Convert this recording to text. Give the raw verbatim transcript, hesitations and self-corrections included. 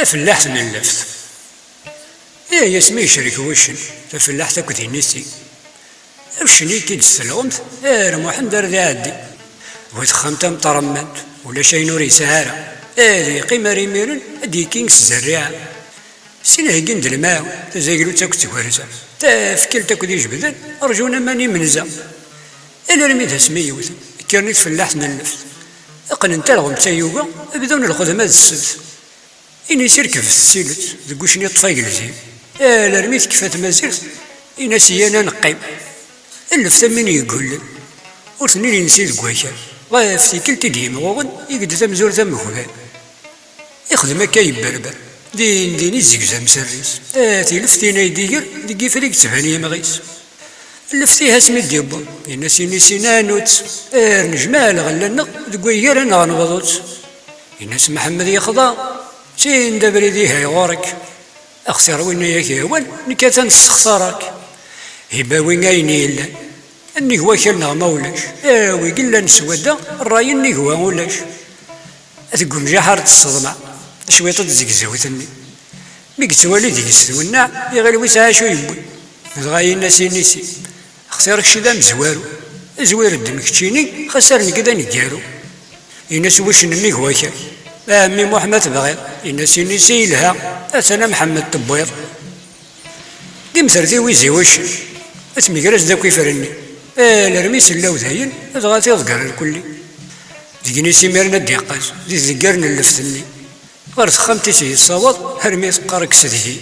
Tafellaḥt n lleft. Ay asmi yecrek wuccen tafellaḥt akked inisi. Uccen i k-id-tesselɣemt, ar Muḥend ar d iɛeddi. Bu texxamt am tṛemmant, ulac ayen ur yesɛi ara. Ad yeqqim ar imiren, ad d-yekking s zerriɛa. Sin heggin-d lemɛun, tazaglut akked tgersa, tafkelt akked ijebden, rjun aman imenza. Alarmi d asmi yiwet, kkren i tfellaḥt n lleft. Qqnen talɣemt tayuga, bdun lxedma d ssebt. Inisi rekbet ssilet, deg uccen iṭṭef agelzim. Alarmi tekfa tmazirt, in-as iyyan ad neqqim. Lleft am win yeggullen, ur ten-id-insi deg wakal. Ɣef tikkelt i d-yimɣuɣen, igdel tamzurt am ugban. Ixdem akka yebberber, din din izzegzam sser-is. A tileft tin ay d-iger, deg yifri yettban yimɣi-s. Lleft-ih asmi d-yewweḍ, yenna-as inisi nanut, ar nejmeɛ lɣella-nneɣ deg waygar-a neɣ nebḍu-tt. Yenna-as Mḥemmed yexḍa, sin d abrid ihi ɣur-k. Axtir win ay ak-yehwan, nekk atan ssexṣareɣ-k. Ibawi ayen yellan, nnig wakal neɣ ma ulac, awi yellan s wadda, ṛṛay nnig wa ulac. Deg umjaḥ ar d-tesseḍmeɛ, cwiṭ d tzegzewt-nni. Mi yettwali deg-s twenneɛ, iɣil wis acu yewwi. Dɣa yenna-as inisi, axtir kečč d amezwaru, zwir-d m keččini, xas ar nekk d aneggaru. Yenna-as wuccen nnig wakal, a ɛemmi Muḥ ma tebɣiḍ. Yenna-as inisi yelha, atan a Mḥemmed tewwiḍ. Ddem tertiwi zi wuccen, ad tmeger-as-d akk ifrenni. Alarmi sellaw dayen, dɣa tiḍegger irkulli. Deg inisi imiren ad d-iqqaz, di tdeggar n lleft-nni. Ɣer texxamt-is yessawaḍ, armi teqqar kkes deg-i.